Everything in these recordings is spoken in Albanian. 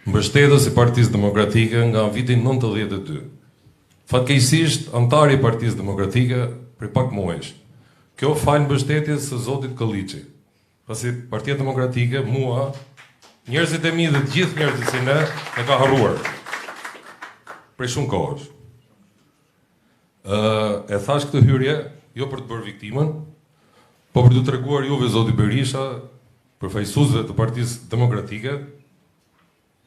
Mbështetës i Partisë Demokratike nga viti 92. Fatkeqësisht, anëtar i Partisë Demokratike prej pak muajsh. Kjo falë mbështetjes së zotit Këlliçi. Pasi Partia Demokratike mua, njerëzit e mi dhe të gjithë njerëzit si ne, na ka harruar. Prej shumë kohësh. Ë, e thashë këtë hyrje jo për të bërë viktimën, po për t'ju treguar juve zoti Berisha, përfaqësuesve të Partisë Demokratike,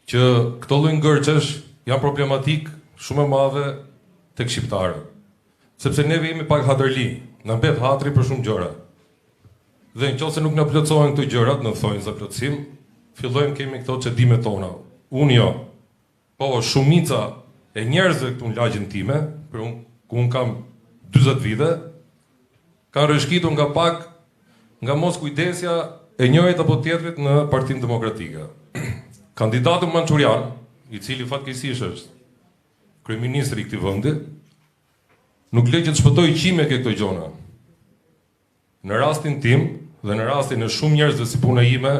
që këto lloj ngërçesh janë problematikë shumë e madhe tek shqiptarët. Sepse neve jemi pak hatërli, na mbet hatri për shumë gjëra. Dhe në qoftë se nuk na plotësohen këto gjërat, në thonjëza plotësim, fillojmë kemi këto çedimet tona. Unë jo. Po, shumica e njerëzve këtu në lagjen time, për unë, ku unë kam 40 vite, kanë rrëshqitur nga pak nga moskujdesja e njërit apo tjetrit në Partinë Demokratike. Kandidati Mançurian, i cili fatkeqësisht është kryeministri i këtij vendi, nuk lë që të shpëtojë qime ke këto gjona. Në rastin tim dhe në rastin e shumë njerëzve si puna ime,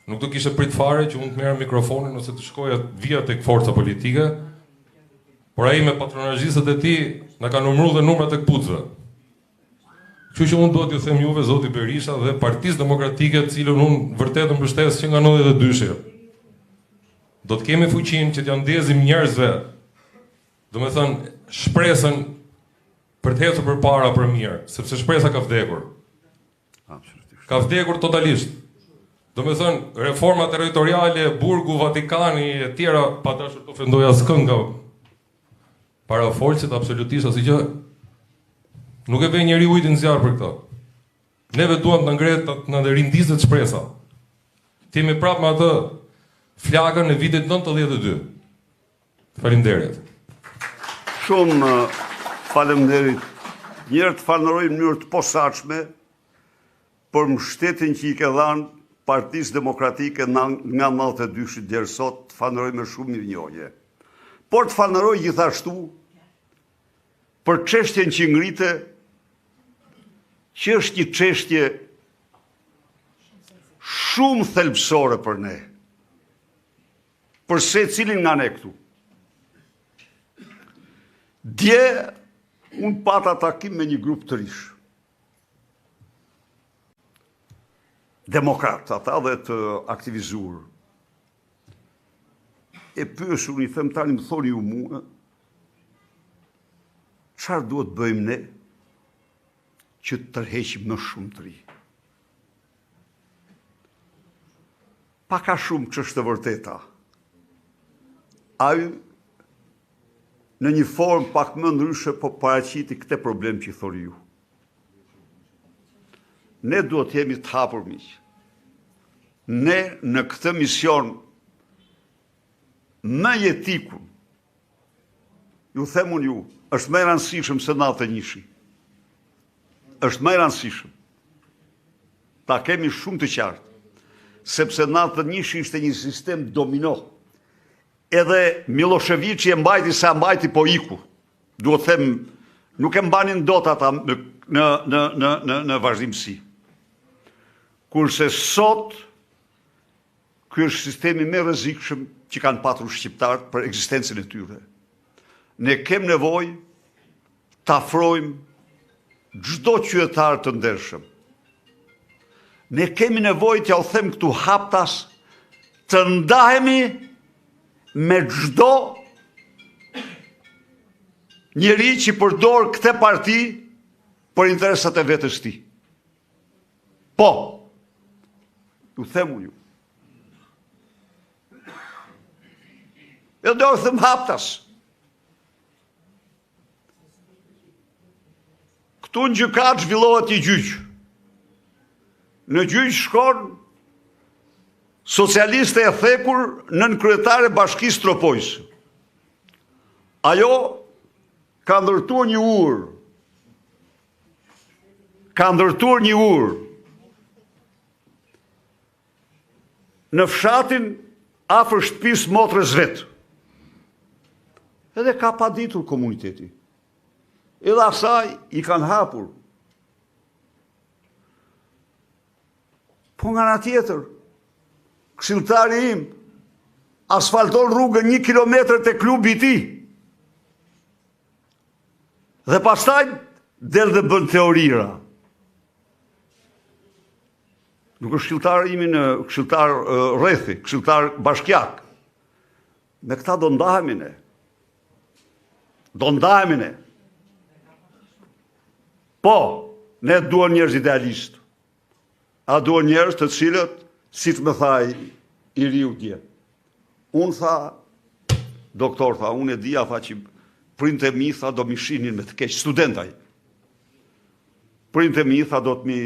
nuk do kishte prit fare që unë të merrja mikrofonin ose të shkoja të vija tek forca politike, por ai me patronazhistët e tij na ka numëruar dhe numrat e këpucëve. Kështu që unë dua t'ju them juve zoti Berisha dhe Partisë Demokratike, të cilën unë vërtet e mbështes që nga 92-shi. Do të kemi fuqinë që t'ia ndezim njerëzve, domethënë shpresën për të ecur përpara për mirë, sepse shpresa ka vdekur. Absolutisht. Ka vdekur totalisht. Domethënë, reforma territoriale, burgu, Vatikani e tjera, pa dashur të ofendoj askënd nga parafolësit absolutisht asgjë. Nuk e vë njeri ujin në zjarr për këto. Neve duam të na ngrehet, të na rindizet shpresa. Të jemi prapë me atë flakën e vitit 92. Faleminderit. Shumë faleminderit. Njëherë të falënderoj në mënyrë të posaçme për mbështetjen që i ke dhanë Partisë Demokratike nga 92-shi deri sot, të falënderoj me shumë mirënjohje. Por të falënderoj gjithashtu për çështjen që ngrite, që është një çështje shumë thelbësore për ne. Për secilin nga ne këtu. Dje, unë pata takim me një grup të rinjsh. Demokratë, ata dhe të aktivizuar. E pyes unë i them tani më thoni ju mua, çfarë duhet bëjmë ne që të tërheqim më shumë të rinj? Pak a shumë ç'është e vërteta. Ai në një formë pak më ndryshe po paraqiti këtë problem që thoni ju. Ne duhet të jemi të hapur miq. Ne në këtë mision më jetikun, ju them unë ju, është më i rëndësishëm se 91-shi. Është më i rëndësishëm. Ta kemi shumë të qartë, sepse 91-shi ishte një sistem domino. Edhe Milosheviqi e mbajti sa mbajti po iku. Duhet të them, nuk e mbanin dot ata në në në në në, në vazhdimësi. Kurse sot ky është sistemi më i rrezikshëm që kanë patur shqiptarët për ekzistencën e tyre. Ne kem nevojë të afrojmë çdo qytetar të ndershëm. Ne kemi nevojë t'jua them këtu haptas të ndahemi me çdo njeri që përdor këtë parti për interesat e vetes tij. Po, ju them unë ju. Edhe do e them haptas. Këtu në gjykatë zhvillohet një gjyq. Në gjyq shkon socialiste e thekur nënkryetare e bashkisë Tropojës. Ajo ka ndërtuar një urë. Ka ndërtuar një urë. Në fshatin afër shtëpisë motrës vet. Edhe ka paditur komuniteti. Edhe asaj i kanë hapur. Po nga ana tjetër, këshilltari im. Asfalton rrugën një kilometër te klubi i tij. Dhe pastaj del dhe bën teorira. Nuk është këshilltar imi në këshilltar rrethi, këshilltar bashkiak. Me këta do ndahemi ne. Do ndahemi ne. Po, ne duhen njerëz idealistë. A duhen njerëz të cilët, siç më tha i riu dje. Unë tha, doktor tha, unë e dija tha që prindët e mi tha do m'i shihnin me të keq, student ai. Prindët e mi tha do të m'i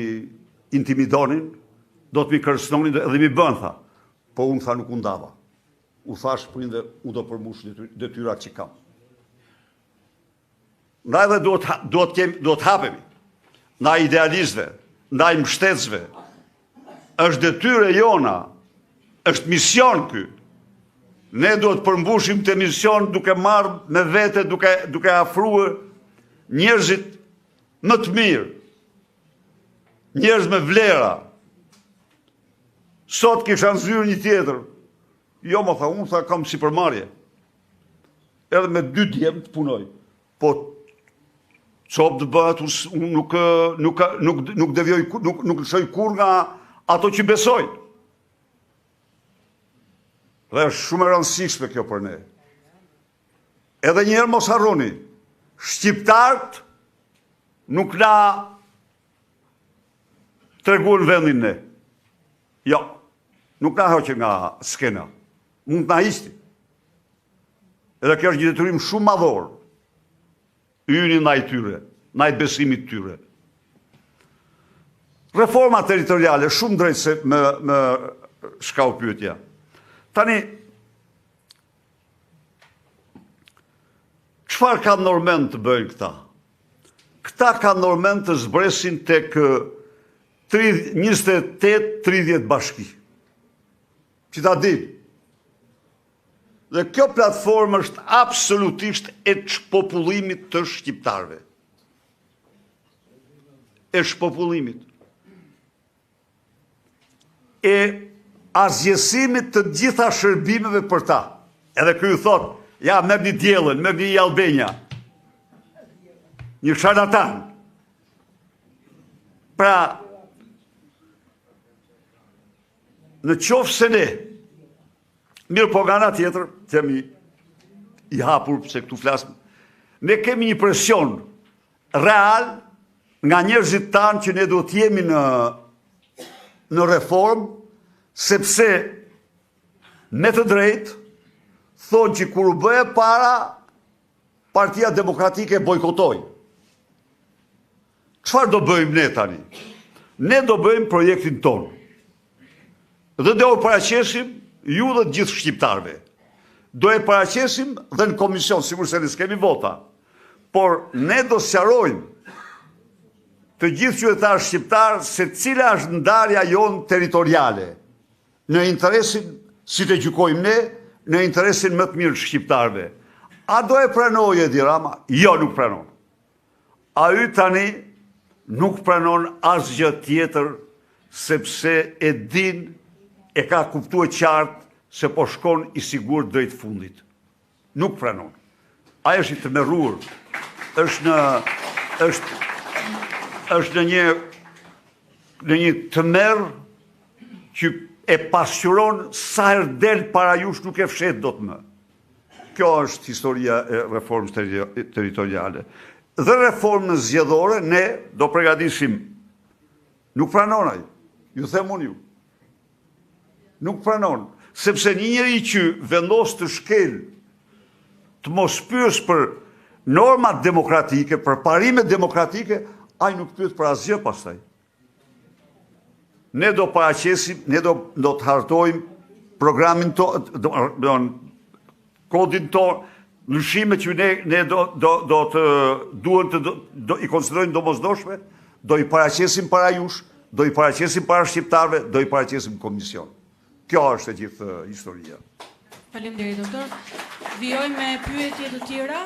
intimidonin, do të m'i kërcënonin dhe m'i bënë tha. Po unë tha nuk u ndava. U thashë prindërve, unë do përmbush detyrat që kam. Ndaj dhe duhet duhet kemi duhet hapemi. Ndaj idealistëve, ndaj mbështetësve. Është detyrë e jona, është mision ky. Ne duhet të përmbushim këtë mision duke marrë me vete, duke duke afruar njerëzit më të mirë. Njerëz me vlera. Sot kisha në zyrë një tjetër. Jo, më tha, unë tha kam sipërmarrje. Edhe me dy djem të punoj. Po copë të bëhet, unë nuk, nuk, nuk, nuk devijoj, nuk, nuk lëshoj kurrë nga ato që besoj. Dhe është shumë e rëndësishme kjo për ne. Edhe njëherë mos harroni, shqiptarët nuk na treguan vendin ne. Jo, nuk na hoqën nga skena. Mund të na hiqnin. Edhe kjo është një detyrim shumë madhor. Yni ndaj tyre, ndaj besimit të tyre. Reforma territoriale, shumë drejt se më, më shkau pyetja. Tani, çfarë kanë ndërmend të bëjnë këta? Këta kanë ndërmend të zbresin tek 28-30 bashki. Që ta dinë. Dhe kjo platformë është absolutisht e shpopullimit të shqiptarëve. E shpopullimit. E asgjësimit të gjitha shërbimeve për ta. Edhe ky ju thotë, ja, merrni Diellën, merrni e-Albania. Një sharlatan. Pra, në qoftë se ne, mirëpo nga ana tjetër, jemi i hapur, se këtu flasim, ne kemi një presion real nga njerëzit tanë që ne duhet të jemi në, në reformë, sepse me të drejtë, thonë që kur u bë e para, Partia Demokratike bojkotoi. Çfarë do bëjmë ne tani? Ne do bëjmë projektin tonë. Dhe do e paraqesim ju dhe të gjithë shqiptarëve. Do e paraqesim dhe në komision, sigurisht se ne s'kemi vota. Por ne do sqarojmë të gjithë qytetarët shqiptarë se cila është ndarja jonë territoriale në interesin, si të gjykojmë ne, në interesin më të mirë të shqiptarëve. A do e pranojë Edi Rama? Jo, nuk pranon. Ai tani nuk pranon asgjë tjetër sepse e din, e ka kuptuar qartë se po shkon i sigurt drejt fundit. Nuk pranon. Ai është i tmerruar. Është në është është në një në një tmerr që e pasqyron sa herë del para jush nuk e fsheh dot më. Kjo është historia e reformës territoriale. Dhe reformën zgjedhore ne do pregadisim. Nuk pranon ai. Ju them unë ju. Nuk pranon, sepse një njeri që vendos të shkelë, të mos pyesë për normat demokratike, për parimet demokratike, ai nuk pyet për asgjë pastaj. Ne do paraqesim, ne do do të hartojmë programin tonë, do, do, kodin tonë, ndryshimet që ne ne do do do të duhen të do, do i konsiderojmë domosdoshme, do i paraqesim para jush, do i paraqesim para shqiptarëve, do i paraqesim në komision. Kjo është e gjithë historia. Faleminderit doktor. Vijojmë me pyetje të tjera.